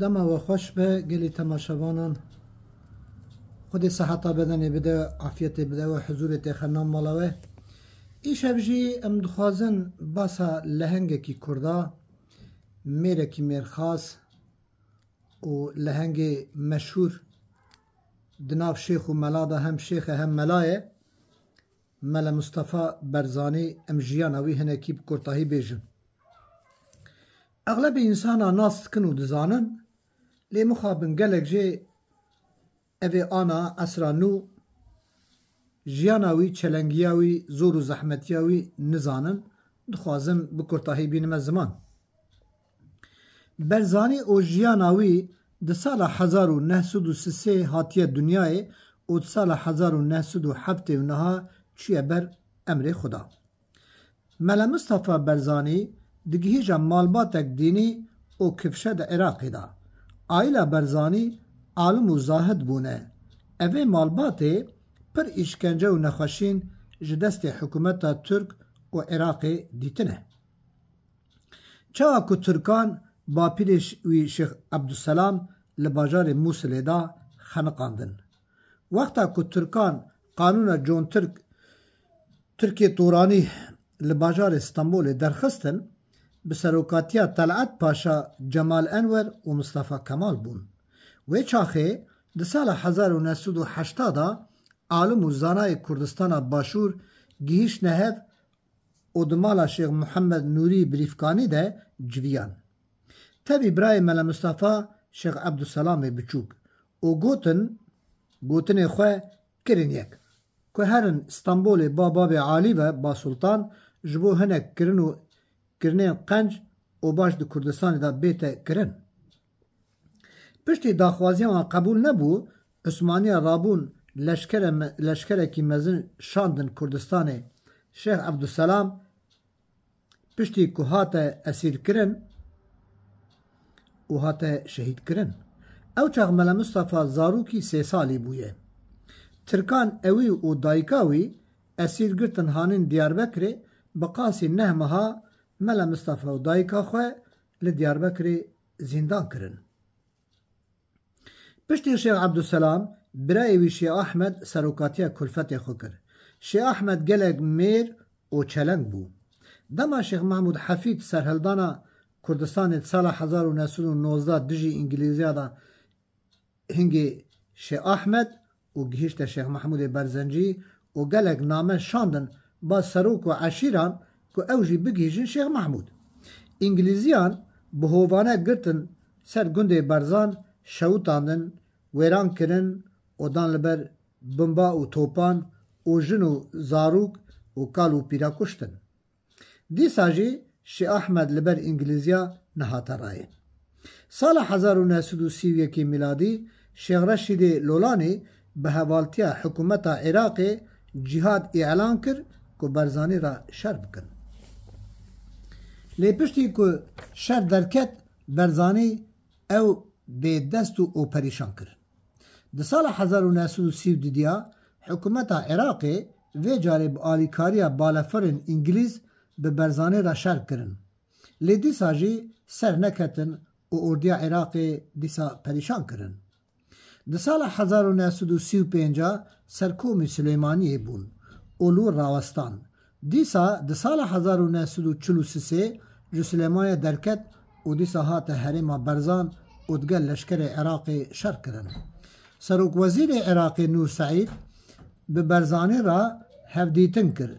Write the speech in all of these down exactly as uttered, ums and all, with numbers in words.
Dema we xweş be gelî temaşevanan. Xwedê seheta bedenê bide, afiyetê bide we, huzurê têxe nav mala we. Îşev jî em dixwazin basa lehengekî kurda, mêrekî mêrxas û lehengê meşhûr di nav şêx û mela de hem şêx e hem mela ye. Mele Mustafa Berzanî, em jiyana wî hinekî bi kurtahî bêjin. Exlebê însana nas dikin û dizanin, lê mixabin gelek jê evê ana esra nû jiyana wî, çelengiya wî, zor û zehmetiya wî nizanin, dixwazim bi kurtahî bînime ziman. Berzanî û jiyana wî di sala hezar û neh sed û sisê hatiye dinyayê û di sala hezar û neh sed û heftê û neh çûye ber emrê Xuda. Mele Mistefa Berzanî digihîje malbatek dînî û kifşe di Iraqê de. Aîla Berzanî alim û zahid bûne. Evê malbatê pir îşkence û nexweşîn ji destê hikûmeta Tirk û Iraqê dîtine. Çawa ku Tirkan bapîrê ş-, wî Şêx Ebdulselam li bajarê Mûsilê de xeniqandin. Wexta ku Tirkan qanûna John Tirk, Tirkê Toranî li bajarê Stenbolê derxistin, bi serokatiya Tel'et Paşa, Cemal Enwer û Mistefa Kemal bûn. Wê çaxê di sala hezar û neh sed û heşta de alim û zanayê Kurdistana Başûr gihîştine hev û di mala Şêx Mihemed Nûrî Birîfkanî de civiyan. Tevî birayê Mele Mistefa Şêx Ebdulselamê Biçûk û gotin, gotinê xwe kirin yek, ku herin Stenbolê ba babê Alî ve, ba Sultan, ji bo hinek kirin û kirinên qenc û baş di Kurdistanê de bête kirin. Piştî daxwaziya wan qebûl nebû, Osmaniya rabûn leşkere me-, leşkerekî mezin şandin Kurdistanê. Şêx Ebdulselam piştî ku hate esîrkirin û hate şehîdkirin. Ew çax Mele Mistefa zarokî sê salî bûye. Tirkan ewî û dayika wî esîr girtin hanin Diyarbekirê, bi qasî neh meha Mele Mistefa û dayika xwe li Diyarbekirê zîndan kirin. Piştî Şêx Ebdulselam, birayê wî Şêx Ahmed serokatiya kulfetê xwe kir. Şêx Ahmed gelek mêr û çeleng bû. Dema Şêx Mahmûd Hefîd serhildana Kurdistanê di sala hezar û neh sed û nozdeh dijî Îngilîziya de hingê Şêx Ahmed û gihîşte Şêx Mehmûdê Berzencî û gelek name şandin ba serok û eşîran ku ew jî bigihîjin Şêx Mehmûd. Îngilîziyan bi hovane girtin ser gundê Berzan, şewitandin, wêran kirin û dan li ber bomba û topan û jin û zarok û kal û pîra kuştin. Dîsa jî Şêx Ahmed li ber Îngilîziya nehate rayê. Sala hezar û neh sed û sî û yekê mîladî Şêx Reşîdê Lolanî bi hevaltiya hikûmeta Iraqê cîhad îlan kir ku Berzanî re şer bikin. Lê piştî ku şer derket, Berzanî ew bêdest û perîşan kir. Di sala hezar û neh sed û sî û dudiya hikûmeta Iraqê vê carê bi alîkariya balefirên Îngilîz bi Berzanî re şer kirin. Lê dîsa jî ser neketin û ordiya Iraqê dîsa perîşan kirin. Di sala hezar û neh sed û sî û pênc serkomî Silêmaniyê bûn û li wir rawestan. Dîsa di sala hezar û neh sed û çil û sisê ji Silêmaniyê derket û dîsa hate herêma Berzan û digel leşkerê Iraqê şer kirin. Serokwezîrê Iraqê Nûr Seîd bi Berzanî re hevdîtin kir.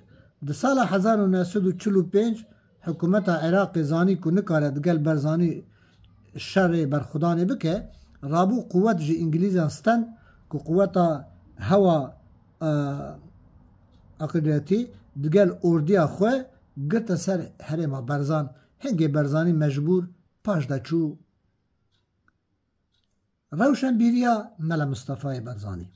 Di sala hezar û neh sed û çil û pênc hikûmeta Iraqê zanî ku nikare digel Berzanî şerê berxwedanê bike, rabû quwet ji Îngilîzan stend ku quweta hewa, e, aqiliyetî digel ordiya xwe girte ser herêma Berzan. Hingê Berzanî mecbûr paş de çû. Rewşenbîriya Mele Mistefayê Berzanî.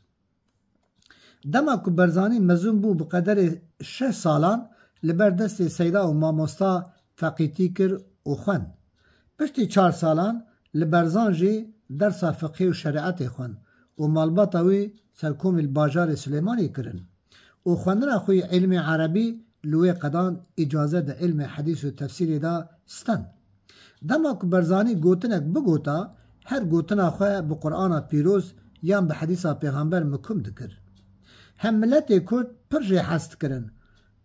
Dema ku Berzanî mezin bû, bi qederê şeş salan li ber destê seyda û mamosta feqîtî kir û xwend. Piştî çar salan li Berzan jî dersa fiqhê û şerîetê xwend û malbata wî serkomî li bajarê Silêmaniyê kirin û xwendina xwe yê îlmê erebî li wê qedan îcaze di îlmê hedîs û tefsîrê de stend. Dema ku Berzanî gotinek bigota, her gotina xwe bi Qur'ana pîroz yan bi hedîsa pêxember mikum dikir. Hem miletê Kurd pir jê hez dikirin,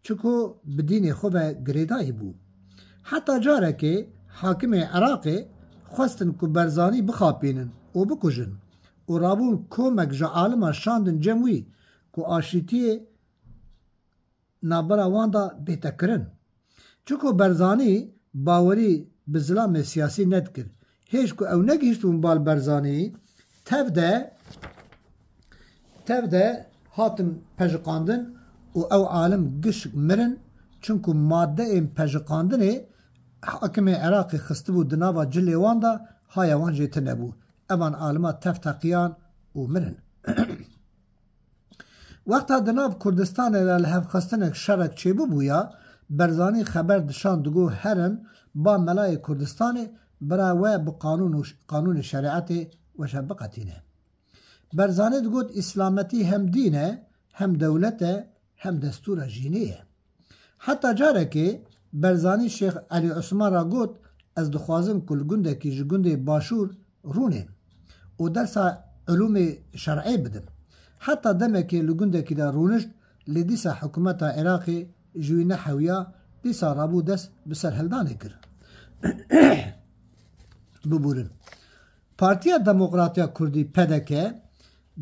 çiko bi dînê xwe ve girêdayî bû. Heta carekê hakimê Iraqê xwestin ku Berzanî bixapînin û bikujin û rabûn komek ji alima şandin cem wî ku aşîtiyê navbera wan de bête kirin. Çiko Berzanî bawerî bi zilamê siyasî nedikir. Hêj ku ew negihiştibûn bal Berzanî, tev de, tev de hatin pejiqandin û ew alim gişk mirin, çinku maddeyên pejiqandinê hakimê Iraqê xistibû di nava cilê wan de, haya wan jê tune bû. Evan alima tev teqiyan û mirin. Wexta di nav Kurdistanê de lihevxistineke şerek çêbûbûya, Berzanî xeber dişand digot herin ba melayê Kurdistanê, bira we bi qanûn û ş-, qanûnê şerîetê we şer biqetîne. Berzanî digot, Îslametî hem dîn e, hem dewlet e, hem destûra jînê ye. Heta carekê Berzanî Şêx Elî Osman ra got, Ez dixwazim ku li gundekî ji gundê Başûr rûnêm û dersa ulûmê şer'ê bidim. Heta demekê li gundekî de rûnişt, lê dîsa hikûmeta Iraqê ji wî nehewiya, dîsa rabû dest bi serhildanê kir. Bibûrin. Partiya Demokratiya Kurdî, P D K,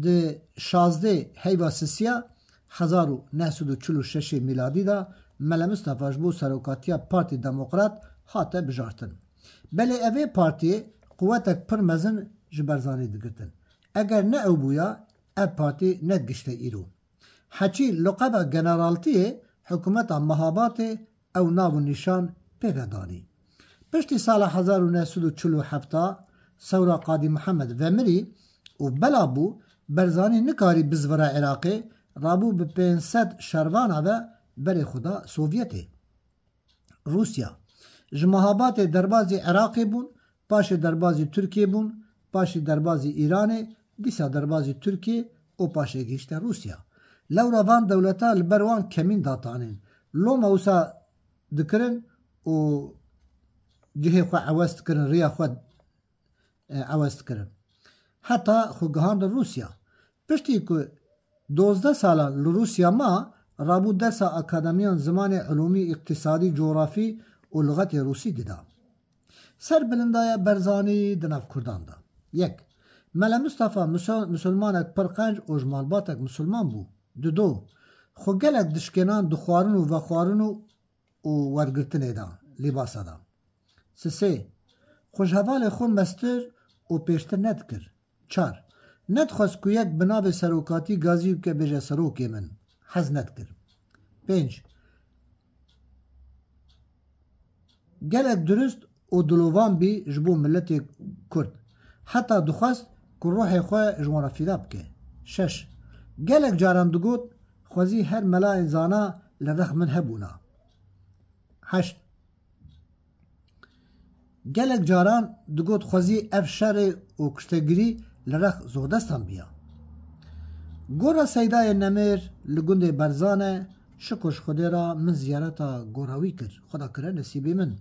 di şazdeh heyva sisiya hezar û neh sed û çil û şeş mîladî de Mele Mistefa ji bo serokatiya Partî Demokrat hate bijartin. Belê evê partiyê quwetek pir mezin ji Berzanî digirtin. Eger ne ew bûya, ev partî nedigişte îro. Heçî loqeba generaltiyê hikûmeta Mehabatê ew nav û nîşan pê ve danî. Piştî sala hezar û neh sed û çil û heft sewra Qadî Mihemed vemirî û bela bû, Berzanî nikarî bizvira Iraqê, rabû bi pênc sed şervana ve berê xwe da Sovyetê. Rûsya. Ji Mehabatê derbazî Iraqê bûn, paşê derbazî Tirkiyê bûn, paşê derbazî Îranê, dîsa derbazî Tirkiyê û paşê gihişte Rûsya. Lewra van dewleta li ber wan kemîn datanên. Loma wisa dikirin û cihê xwe ewez dikirin, riya xwe, e, ewez dikirin. Heta xwe gihandin Rûsya. Piştî ku dozdeh salan li Rûsya ma, rabû dersa akademiyan zimanê ilûmî, îqtîsadî, cografî û luxetê rûsî dida. Serbilindaya Berzanî di nav Kurdan de. Yek. Mele Mistefa miso-, misilmanek pir qenc û ji malbatek misilman bû. Dido. Xwe gelek dişkênan di xwarin û vexwarin û, û wergirtinê de, lîbasa de. Sisê. Xwe ji hevalê xwe mestir û pêştir nedikir. Çar. Nedixwest ku yek bi navê serokatî gazî bike bêje serokê min. Hez nedikir. Pênc. Gelek durist û dilovan bî ji bo miletê Kurd. Heta dixwest ku ruhê xwe ji wan re fîda bike. Şeş. Gelek caran digot, xwezî her melayên zana li rex min hebûna. Heşt. Gelek caran digot, xwezî ev şerê û kuştegirî li rex zordestan biya. Gora Seydayê Nemir li gundê Berzan e, şikir ji Xwedê re min ziyareta gora wî kir. Xweda kire nesîbê min.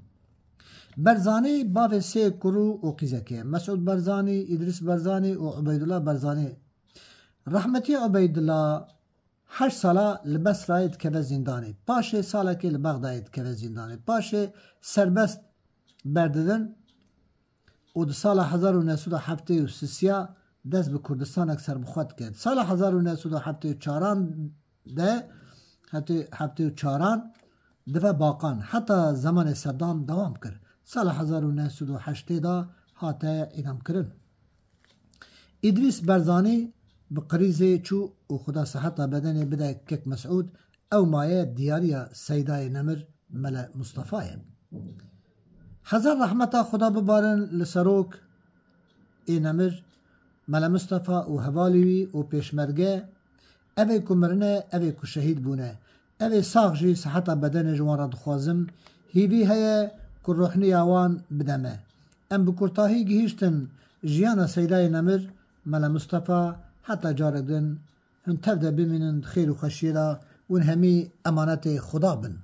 Berzanî bavê sê kurû û qîzekê ye. Mesûd Berzanî, Îdrîs Berzanî û Ubeydullah Berzanî. Rehmetî Ubeydullah heşt sala li Besrayê dikeve zîndanê. Paşê salekê li Bexdayê dikeve zîndanê. Paşê serbest berdidin û di sala hezar û neh sed û heftê û sisiya dest bi Kurdistanek serbixwe dike. Di sala hezar û neh sed û heftê û çaran de, heftê, heftê û çaran dive baqan. Heta zemanê Seddam dewam kir. Sala hezar û neh sed û heştê de hate îdamkirin. Îdrîs Berzanî bi krîzê çû û Xuda siheta bedenê bide kek Mesûd, ew maye diyariya Seydayê Nemir Mele Mustafa ye. Hezar rehmeta Xuda bibarin li serok ê nemir, Mele Mustafa û hevalê wî û pêşmerge, evê ku mirine, evê ku şehîd bûne, evê sax jî siheta bedenê ji wan re dixwazim, hîvî heye ku ruhniya wan bide me. Em bi kurtahî gihîştin jiyana Seydayê Nemir, Mele Mustafa, heta carek din hûn tev de bimînin di xêr û xweşiyê de, hûn hemî emanetê Xuda bin.